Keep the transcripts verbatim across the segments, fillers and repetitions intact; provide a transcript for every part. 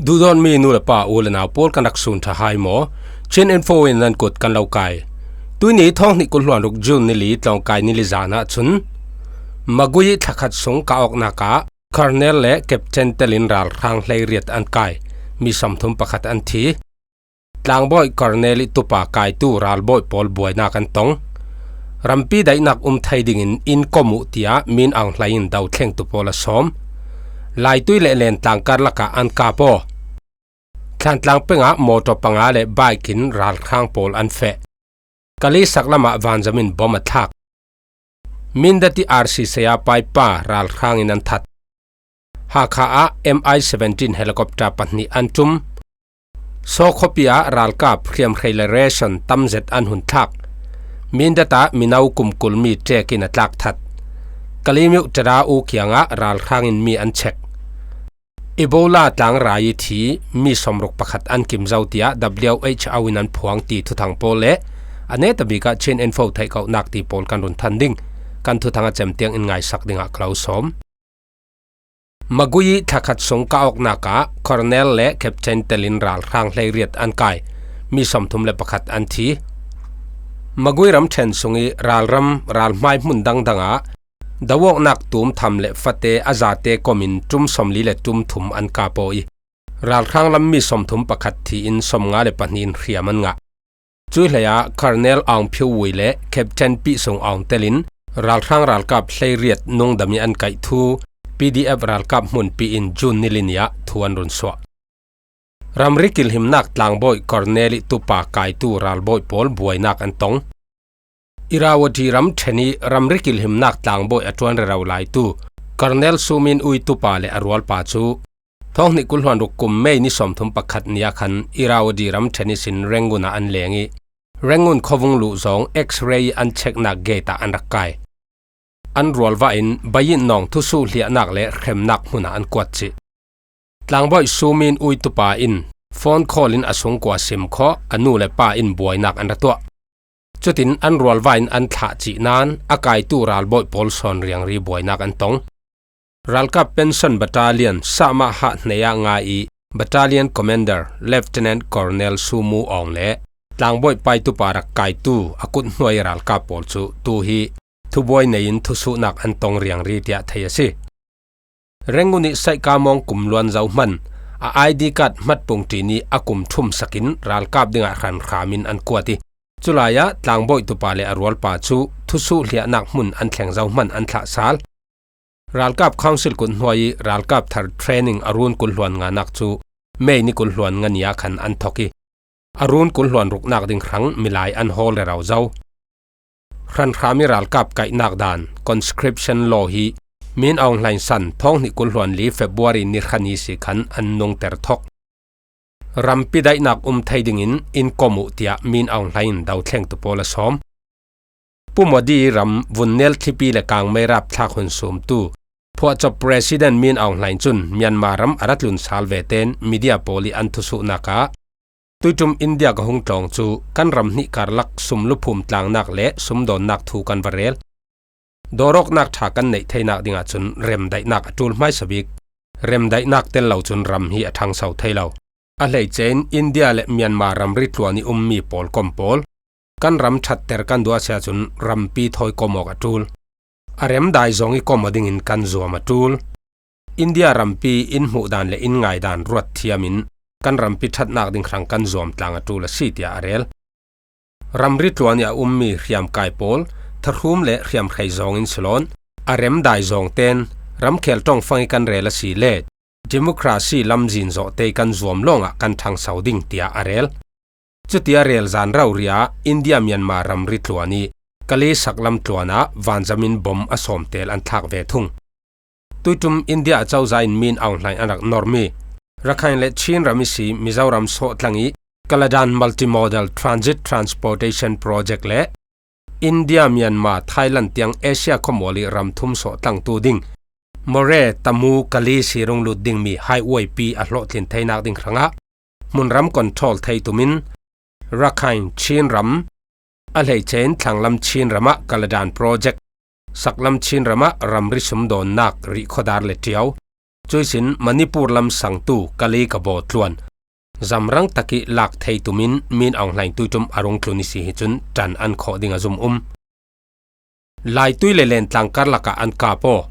Duhdawtmi nu le pa, u le nau pawl, kan rak sun ṭha hai maw? Chin Info in nan kut kan lo kai. Tuini thawng hnih kul hluan ruk June ni li, tlawngkai ni li zan ah cun Magway thlakhat sung kah awknak ah Colonel le Captain telin ralhrang hleiriat an kai. Mi sawmthum pakhat an thi. Tlangbawi Colonel i tupa kaitu ralbawi pawl buainak an tong. Rampi daihnak um thei dingin in kom uh, tiah Min Aung Hlaing in dothlengtu pawl a sawm. Laitui le Lentlang karlak ah an kap aw. Thlantlang peng ah mawṭaw panga le bike in ralhrang pawl an feh. Kali saklam ah vanzam in bom a thlak. Mindat i R C saya paipa ralhrang in an that. Hakha ah M I seventeen helicopter pahnih an ṭum. Saw khuapi ah ralkap hriamhrei le ration tam zet an hun thlak. Mindat ah mino kum kul mi ṭek in a tlak that. Kalemyo Tada U kiangah ralhrang in mi an chek. Ebola tlangrai i thi mi sawmruk pakhat an kim zo, tiah W H O in an phuang ti thuthang pawl le a netabik ah Chin Info theihkohnak ti pawl kan run than ding. Kan thuthang a cem tiang in ngaisak dingah ka lo sawm. Magway thlakhat sung kah awknak ah Colonel le Captain telin ralhrang hleiriat an kai. Mi sawmthum le pakhat an thi. Magway ramṭhen sung i ralram ralhmai hmun dangdang ah do awknak tum tham le fate a zate kom in ṭum sawmli le ṭum thum an kap aw i, ralhrang lam mi sawmthum pakhat thi in sawmnga le pahnih in hriam an ngah. Cui hleiah Colonel Aung Pyo Wui le Captain Pi Sung Aung telin ralhrang ralkap hleiriat nungdam i an kaih thu P D F ralkap hmunpi in June ni li ni ah thu an run suah. Ramri kilhimnak tlangbawi Colonel i tupa kaitu ralbawi pawl buainak an tong. Irrawaddy ramṭhen i ramri kilhimnak tlangbawi a ṭuan rero laitu Colonel Su Min Ui tupa le a rualpa cu thawng hnih kul hluan ruk kum May ni sawmthum pakhat ni ah khan Irrawaddy ramṭhen ihsin Rangoon ah an leng i, Rangoon khuavung luh zawng X-ray an cheknak gate ah an rak kai. An rualvah in Bayin Nawng thusuh hliahnak le hremnak hmun ah an kuat cih. Tlangbawi Su Min Ui tupa in phone call in a sungkua sim khawh a nu le pa in buainak an ra tuah. Cutin an rualvah in an thlah cih nan a kaitu ralbawi pawl sawn riangri buainak an tong. Ralkap pension battalion Samaha hnei ah ngai i battalion commander Lieutenant Colonel Su Mu Aung le tlangbawi paitupa rak kaitu a kut hnuai ralkap pawl cu tu hi thubuai nei in thusuhnak an tong riangri tiah thei a si. Rangoon i Saikamawng kum luan zo hman a I D card hmatpung ṭin i a kum thum sakin ralkap dingah hranhram in an kuat i, culai ah tlangbawi tupa le a rualpa cu thusuh hliahnak hmun an thleng zo hman an thlah sal. Ralkap Council kut hnuai i ralkap thar training a run kul hluan nganak cu May ni kul hluan nga ni ah khan an thok i, a run kul hluan ruknak ding hrang milai an hawl rero zo. Hranhram i ralkap kaihnak dan, conscription law, hi Min Aung Hlaing san thawng hnih kul hluan li February ni hra ni si khan an nungter thok. Rampi daihnak um thei dingin in kom uh, tiah Min Aung Hlaing in dothlengtu pawl a sawm. Pu Modi ram vunnel thlipi le kangmei rapthlak hun sumtu phuahcop President Min Aung Hlaing cun Myanmar ram a ra tlun sal ve tein media pawl i an thusuhnak ah, tuiṭum India ka hung tlawng cu kan ram hnih karlak sumluphum tlangnak le sumdawnnak thu kan va rel. Dawrawknak ṭha kan neih theinak dingah cun remdaihnak a ṭul hmaisa bik. Remdaihnak tel lo cun ram hi a ṭhangso thei lo. A hleice in India le Myanmar ramri tluan i ummi pawl kom pawl kan ram ṭhatter kan duh a si ahcun rampi thawi kom awk a ṭul. A remdai zawng i kom aw dingin kan zuam a ṭul. India rampi in hmuh dan le in ngai dan ruat thiam in kan rampi ṭhatnak ding hrang kan zuam tlang a ṭul a si, tiah a rel. Ramri tluan i a ummi hriamkai pawl thahrum le hriamhrei zawng in si lawn a remdai zawng tein ramkhel ṭongfang i kan rel a si le democracy lamzin zawh te i kan zuam lawngah kan ṭhangso ding, tiah a rel. Cutia rel zan rori ah India Myanmar ramri tluan i Kali saklam tluan ah vanzam in bom a sawm tel an thlak ve thung. Tuiṭum India a cozah in Min Aung Hlaing an rak normi Rakhine le Chin ram i si Mizoram sawhtlang i Kaladan Multimodal Transit Transportation Project le India, Myanmar, Thailand tiang Asia khawmual i ram thum sawhtlangtu ding Moreh, Tamu, Kali sirung lut dingmi highway pi a hlawhtlin theinak ding hrangah hmunram control thei tumin Rakhine Chin ram, a hleice in thlanglam Chin ramah Kaladan Project, saklam Chin ramah ramri sumdawnnak rihkhawdar le ṭio, Cuisin Manipur lam sangtu Kali Kabaw tluan zamrang takih lak thei tumin Min Aung Hlaing tuiṭum a rung tlun i si hi cun ṭan an khawh ding a zum um. Laitui le Lentlang karlak ah an kap aw.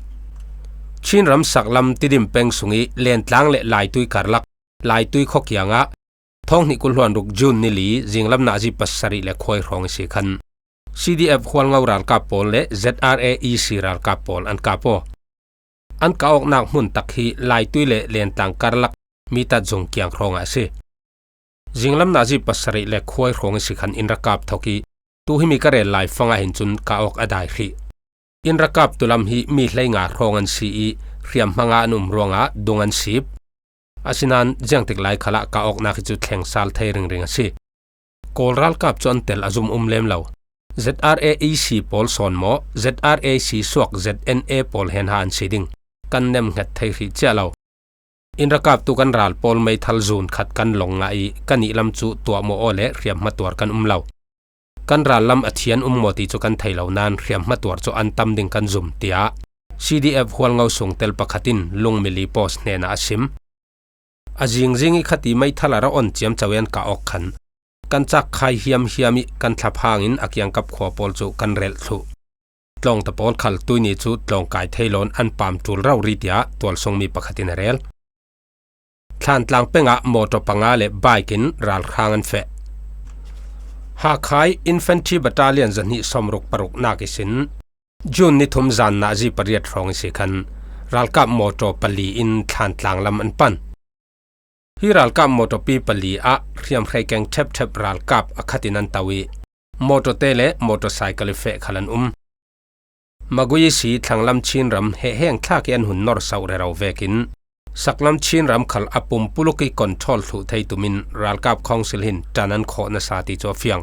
Chin ram saklam Tidim peng sung i Lentlang le Laitui karlak, Laitui khuakiang ah thawng hnih kul hluan ruk June ni li zinglam nazi pasarih le khuai hrawng i si khan C D F Hualngo ralkap pawl le Z R A E C ralkap pawl an kap aw. An kah awknak hmun tak hi Laitui le Lentlang karlak Mitat zung kiang hrawng ah a si. Zinglam nazi pasarih le khuai hrawng i si khan inn rakap thawk i tu hi mi ka rel lai fang ah hin cun kah awk a dai hrih. Inn rakap tulam hi mi hleinga hrawng an si i hriamhma nga an um ruangah dung an sip. Asinain ziangtik lai khalah kah awknak hi cu thleng sal thei ringring a si. Kawl ralkap cu an tel a zum um lem lo. Z R A E C pawl sawn maw, Z R A C suak Z N A pawl henha an si ding, kan nemhnget thei hrih cia lo. Inn rakap tu kan ral pawl meithal zun khat kan long ngah i kan ih lam cu tuahmawh aw le hriamhma tuar kan um lo. Kan ral lam a thian um maw ti cu kan thei lo nain hriamhma tuar cu an tam ding kan zum, tiah C D F Hualngo sungtel pakhat in Lungmili Post hnenah a sim. A zingzing i khati meithal a ra on ciamco i an kah awk khan kan cak khai hiamhiam i kan thlap hangin a kiangkap khua pawl cu kan relh thluh. Tlawngta pawl khal tuini cu tlawng kai thei loin an pam ṭul rori, tiah tualsungmi pakhat in a rel. Thlantlang peng ah mawṭaw panga le bike in ralhrang an feh. Hakhai Infantry Battalion zahnih sawmruk paruknak ihsin June ni thum zan nazi pariat hrawng i si khan ralkap mawṭaw pali in Thlantlang lam an pan. Hi ralkap mawṭawpi pali ah hriamhrei keng ṭhepṭhep ralkap a khat in an to i mawṭawte le motorcycle i feh khal an um. Magui i si thlanglam Chin ram hehheng thlak i an hun nor sauh rero vekin saklam Chin ram khal a pumpuluk i control thluh thei tumin ralkap council hin ṭan an khawh nasa ti cu a fiang.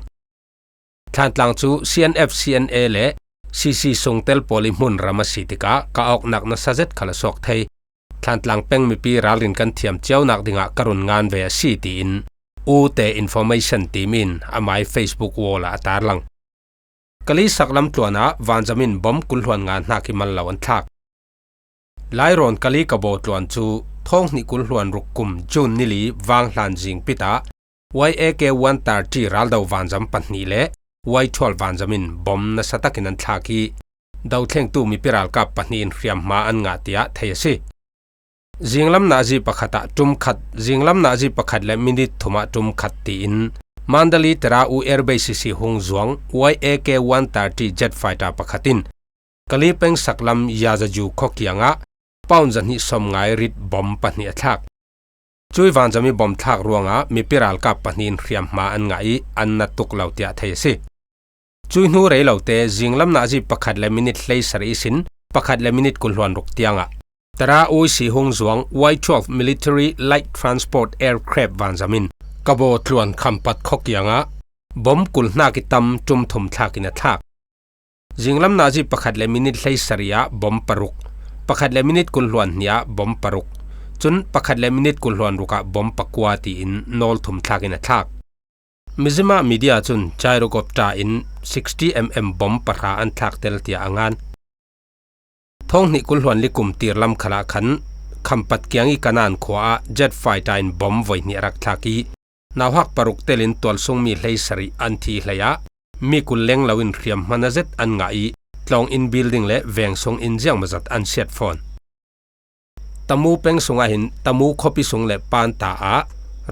Thlantlang cu C N F C N A le C C sungtel pawl i hmun ram a si tikah kah awknak nasa zet khal a suak thei. Thlantlang peng mipi ralrin kan thiam cionak dingah ka run ngan ve a si, tiin U Te Information team in amai Facebook wall ah a tarlang. Kali saklam tluan ah vanzam in bom kul hluan nga hnak i mal lo an thlak. Lairawn Kali Kabaw tluan cu thawng hnih kul hluan ruk kum June ni li vanghlan zingpit ah Y A K one thirty raldo vanzam pahnih le Y twelve vanzam in bom nasa takin an thlak i dothlengtu mipi ralkap pahnih in hriamhma an ngah, tiah thei a si. Zinglam nazi pakhat ah ṭum khat, zinglam nazi pakhat le minit thum ah ṭum khat tiin Mandalay Tara U Air Base i si hung zuang Y A K one thirty jet fighter pakhat in Kali peng saklam Yazaju khuakiang ah pound zahnih sawmnga i rit bom pahnih a thlak. Cui vanzam i bom thlak ruangah mipi ralkap pahnih in hriamhma an ngah i an na tuk lo, tiah thei a si. Cui hnu rei lote zinglam nazi pakhat le minit hleisarih ihsin pakhat le minit kul hluan ruk tiangah Tara U i si hung zuang Y twelve Military Light Transport Aircraft vanzam in Kabaw tluan Khampat khuakiang ah bom kul hnak i tam ṭum thum thlak in a thlak. Zinglam nazi pakhat le minit hleisarih ah bom paruk, pakhat le minit kul hluan hnih ah bom paruk, cun pakhat le minit kul hluan ruk ah bom pakua tiin nawl thum thlak in a thlak. Mizzima media cun gyrocopter in sixty mm bom pahra an thlak tel tiah a ngan. Thawng hnih kul hluan li kum tirlam khalah khan Khampat kiang i Kanan khua ah jet fighter in bom voi hnih a rak thlak i nauhak paruk telin tualsungmi hleisarih an thi hlei ah mi kul leng loin hriamhma na zet an ngah i tlawng in building le veng sung in ziangmawzat an siat fawn. Tamu peng sungah hin Tamu khuapi sung le panta ah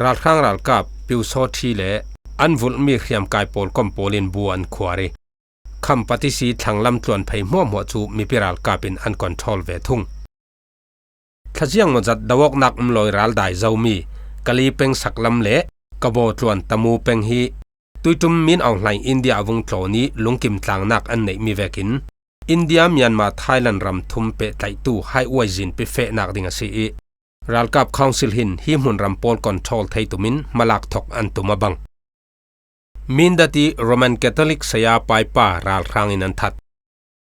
ralhrang ralkap Piusawthi le an vulhmi hriamkai pawl kom pawl in bu an khuar i Khampat i si thlanglam tluan phei hmuahhmuah cu mipi ralkap in an control ve thung. Thlaziang mawzat doawknak um lawi raldai zomi Kali peng saklam le Kabaw tluan Tamu peng hi tuiṭum Min Aung Hlaing India a vung tlawn i lungkim tlangnak an neihmi vekin India, Myanmar, Thailand ram thum pehtlaihtu haihuai zinpi fehnak ding a si i ralkap council hin hi hmun ram pawl control thei tumin hmalak thok an tum a bang. Mindat i Roman Catholic saya paipa ralhrang in an that.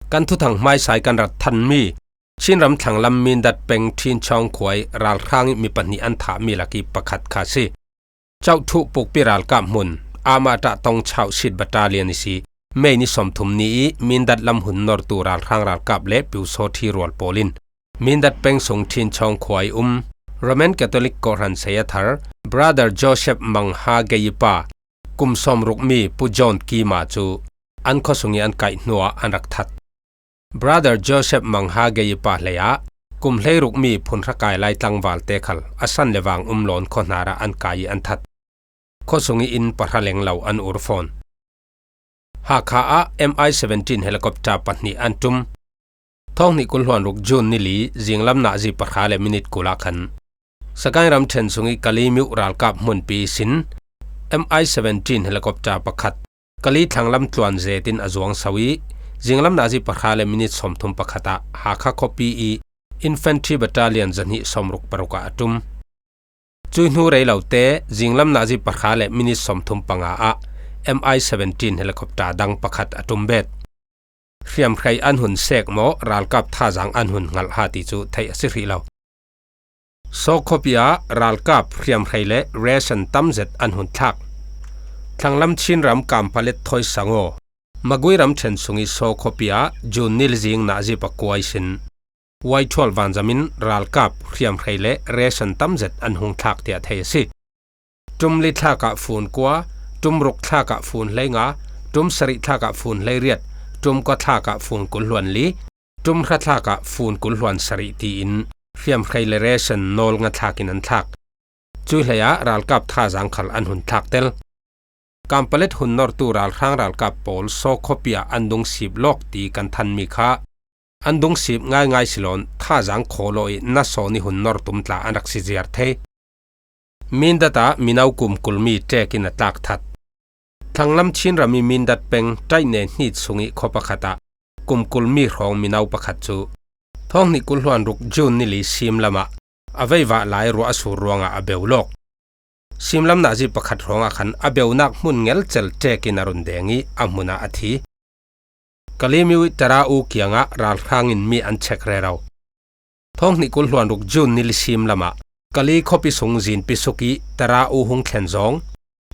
Kan thuthang hmaisa i kan rat thanmi Chinram thlanglam Mindat peng Ṭhinchawng khua i ralhrang i mi pahnih an thahmi lak i pakhat kha a si. Chauhthuh pukpi ralkap hmun Amata Tongchau Sit Battalion i si May ni sawmthum ni i Mindat lam hun nortu ralhrang ralkap le Piusawthi rual pawl in Mindat peng sung Thinchawng khua i um Roman Catholic kawhhran sei a thar Brother Joseph Mangha Geipa, kum sawmruk mi Pu John Kima cu an khuasung i an kaih hnuah an rak that. Brother Joseph Mangha Geipa hleiah kum hleiruk mi phunhrakai lai tlangvalte khal a san le vang um lawn khuahnar ah an kai i an that. Khuasung i inn pahra leng lo an ur fawn. Hakha ah M I seventeen helicopter pahnih an ṭum. Thawng hnih kul hluan ruk June ni li zinglam nazi pahra le minit kul ah khan Sagaing ramṭhen sung i Kalaymyo ralkap hmunpi sin M I seventeen helicopter pakhat Kali thlanglam tluan zetin a zuangso i, zinglam nazi pahra le minit sawmthum pakhat ah Hakha khuapi i Infantry Battalion zahnih sawmruk paruk ah a ṭum. Cui hnu rei lote, zinglam nazi pahra le minit sawmthum panga ah M I seventeen helicopter dang pakhat a ṭum bet. Hriamhrei an hun sek maw, ralkap thazaang an hun hngalh ha ti cu theih a si hrih lo. Saw khuapi ah ralkap hriamhrei le ration tam zet an hun thlak. Thlanglam Chin ram Kanpetlet thawi sangaw, Magway ramṭhen sung i Saw khuapi ah June ni li zing nazi pakua i sin Y twelve vanzam in ralkap hriamhrei le ration tam zet an hung thlak tiah thei a si. Ṭum li thlak ah fun kua, ṭum ruk thlak ah fun hleinga, ṭum sarih thlak ah fun hleiriat, ṭum kua thlak ah fun kul hluan li, ṭum hra thlak ah fun kul hluan sarih tiin hriamhrei le ration nawl nga thlak in an thlak. Cui hlei ah ralkap thazaang khal an hun thlak tel. Kanpetlet hun nortu ralhrang ralkap pawl Saw khuapi ah an dungsip lawk ti kan thanmi kha an dungsip ngaingai si lawn thazaang khawlaw i nasawn i hun nor tum tla an rak si ziar thei. Mindat ah mino kum kul mi ṭek in a tlak that. Thlanglam Chin ram i Mindat peng Taine hnit sung i khua pakhat ah kum kul mi hrawng mino pakhat cu thawng hnih kul hluan ruk June ni li simlam ah a veivah lai ruah a sur ruangah a beu lawk. Simlam nazi pakhat hrawng ah khan a beunak hmun ngelcel ṭek in a run deng i a hmun ah a thi. Kalaymyo i Tara U kiangah ralhrang in mi an chek rero. Thawng hnih kul hluan ruk June ni li simlam ah Kali khuapi sung zinpi suk i Tara U hung thlen zawng,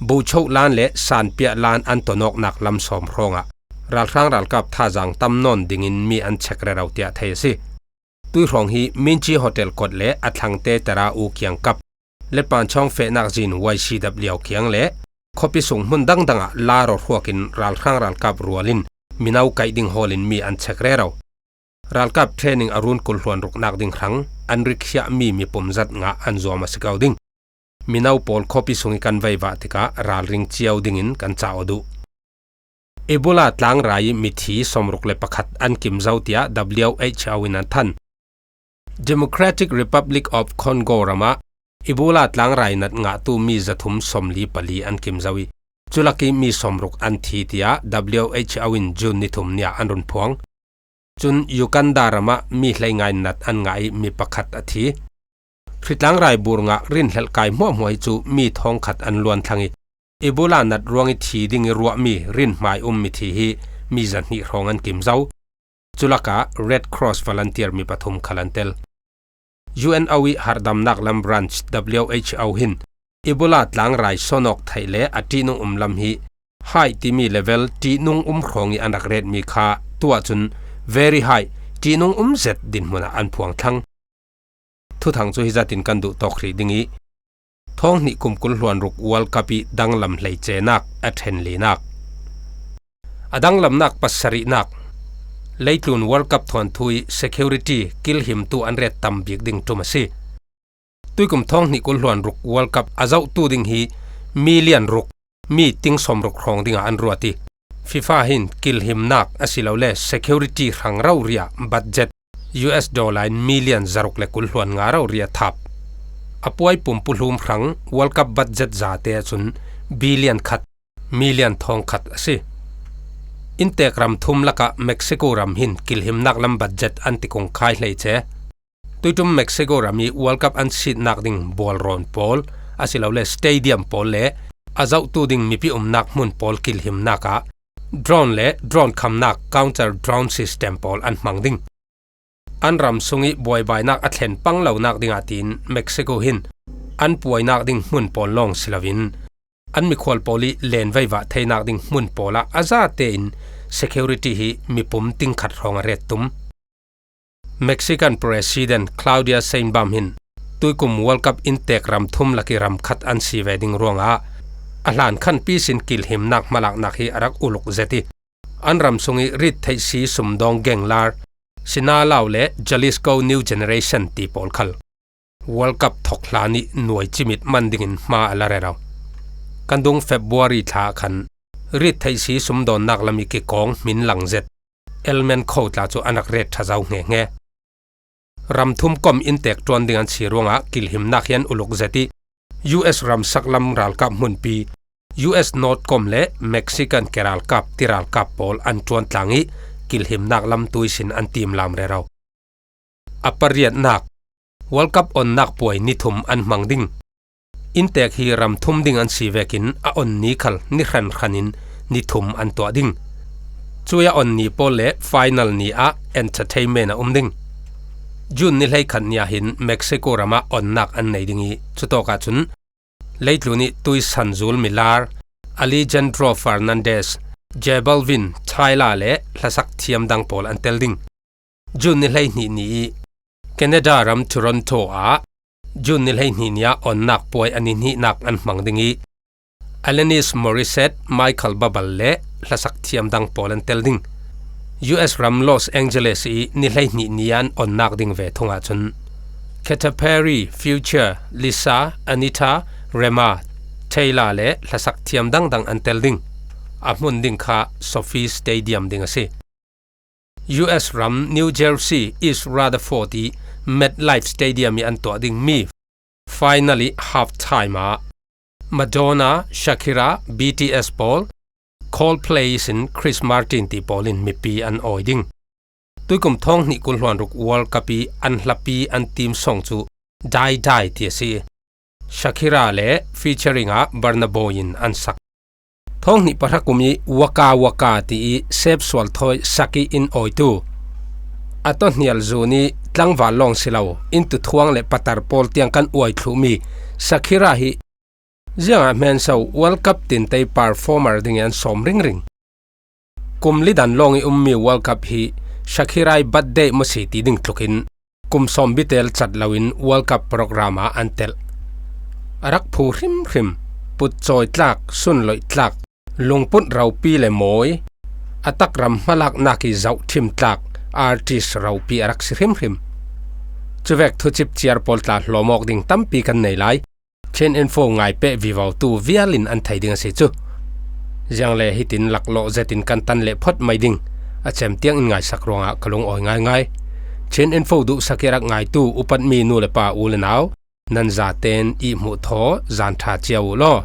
Buchoh lan le Sanpiah lan an tonawknak lam sawm hrawng ah ralhrang ralkap thazaang tam nawn dingin mi an chek rero tiah thei a si. Tui hrawng hi Minchi Hotel kawt le a thlangte Tara U kiangkap le Panchawng fehnak zin Y C W kiang le khuapi sung hmun dangdang ah la rawhruak in ralhrang ralkap rual in mino kaih ding hawl in mi an chek rero. Ralkap training a run kul hluan ruknak ding hrang an rik khiahmi mipum zat ngah an zuam a si ko ding. Mino pawl khuapi sung i kan veivah tikah ralring cio dingin kan cauk aw duh. Ebola tlangrai i mithi sawmruk le pakhat an kim zo tiah W H O in an than. Democratic Republic of Congo ram ah Ebola tlangrai nat ngahtu mi zathum sawmli pali an kim zo i, cu lak i mi sawmruk an thi tiah W H O in June ni thum ni ah an run phuang. Cun Uganda ram ah mi hleinga in nat an ngah i mi pakhat a thi. Hritlang raibur ngah rinhlelh kai hmuahhmuah hi cu mi thawngkhat an luan thlang i, Ebola nat ruang i thi ding i ruahmi rinhmai um mithi hi mi zahnih hrawng an kim zo. Cu lakah Red Cross volunteer mi pathum khal an tel. U N O i harhdamnak lam branch W H O hin Ebola tlangrai sawnawk theih le a ṭihnung um lam hi high timi level ṭihnung um hrawng i an rak retmi kha tuah cun very high ṭihnung um zet dinhmun ah an phuang thlang. Thuthang cu hi zatin kan duh tawk hrih ding i, thawng hnih kum kul hluan ruk World Cup i danglam hleicenak a ṭhen linak, a danglamnak pasarihnak, leitlun World Cup thuanthu i security kilhimtu an ret tam bik ding ṭum a si. Tuikum thawng hnih kul hluan ruk World Cup a zohtu ding hi million ruk, mi ting sawmruk hrawng dingah an ruat i, FIFA hin kilhimnak asilole security hrang rori ah budget U S dollar in million zaruk le kul hluan nga rori a thap. A puai pumpu hlum hrang World Cup budget zate ahcun billion khat, million thawng khat a si. Inntek ram thum lakah Mexico ram hin kilhimnak lam budget an ti kong khai hleice. Tuiṭum Mexico ram i World Cup an sitnak ding bawlrawn pawl, asilole stadium pawl le a zohtu ding mipi umnak hmun pawl kilhimnak ah drone le drone khamnak counter drone system pawl an hmang ding. An ram sung i buaibainak a thlen pang lonak dingah tiin Mexico hin an puainak ding hmun pawl lawng si loin an mikhual pawl i len veivah theinak ding hmun pawl ah a zate in security hi mipum ting khat hrawng a ret tum. Mexican President Claudia Sheinbaum hin tuikum World Cup intek ram thum laki ram khat an si ve ding ruangah a hlan khan pisin kilhimnak hmalaknak hi a rak uluk zet i, an ram sung i rit theih si sumdawng geng lar, Sinaloa le Jalisco New Generation ti pawl khal World Cup thok hlan i nuai cimit man dingin hma a la rero. Kan dung February thla khan rit theih si sumdawnnak lam i kikawng hmin lang zet Elmen Kho tla cu an rak ret ṭha zo hngehnge. Ram thum kom intek ṭuan ding an si ruangah kilhimnak hi an uluk zet i, U S ram saklam ralkap hmunpi, U S North kom le Mexican keralkap tiralkap pawl an ṭuan tlang i kilhimnak lam tuisin an timlam rero. A pariatnak, World Cup onnak puai ni thum an hmang ding. Intek hi ram thum ding an si vekin a on ni khal ni hranhran in ni thum an tuah ding. Cui a on ni pawl le final ni ah entertainment a um ding. June ni hleikhat ni ah hin Mexico ram ah onnak an nei ding i, cutawk ah cun leitlun i tuisan zul milar Alejandro Fernandez, J Balvin, Tyla le hlasak thiam dang pawl an tel ding. June ni hleihnih ni i Canada ram Toronto ah June ni hleihnih ni ah onnak puai a ni hnihnak an hmang ding i, Alanis Morissette, Michael Bublé le hlasak thiam dang pawl an tel ding. U S ram Los Angeles i ni hleihnih ni an onnak ding ve thungah cun Katy Perry, Future, Lisa, Anitta, Rema, Tyla le hlasak thiam dangdang an tel ding. A hmun ding kha SoFi Stadium ding a si. U S ram New Jersey East Rutherford i MetLife Stadium i an tuah dingmi final i half time ah Madonna, Shakira, B T S pawl, Coldplay sin Chris Martin ti pawl in mipi an awi ding. Tuikum thawng hnih kul hluan ruk World Cup i an hlapi an team song cu Die Die ti a si. Shakira le featuring ah Burna Boy in an sak. Thawng hnih pahra kum i Waka Waka ti i sep sual thawi sak i in awitu, a tawhnial zun i tlangval lawng si lo, in tuthuang le patar pawl tiang kan uai thluhmi Shakira hi ziangah hmenso World Cup tintei performer ding i an sawm ringring. Kum lidan lawng i ummi World Cup hi Shakira i birthday maw si ti ding tlukin kum sawm bitel cat loin World Cup program ah an telh. A rak phu hrimhrim, putcawi tlak, sunloih tlak, lungput ropi le mawi, a takram hmalaknak i zohthim tlak artist ropi a rak si hrimhrim. Cuvek thucip ciar pawl tla hlawm awk ding tampi kan nei lai. Chin Info ngai peh vivotu vial in an thei ding a si cu. Ziangle hitin laklawh zetin kan tan leh phawt mai ding a cem tiang in ngaisak ruangah ka lungawi ngaingai. Chin Info duhsak i rak ngaitu upatmi nu le pa u le nau, nan zaten i hmuh thaw zan ṭha cia uh law.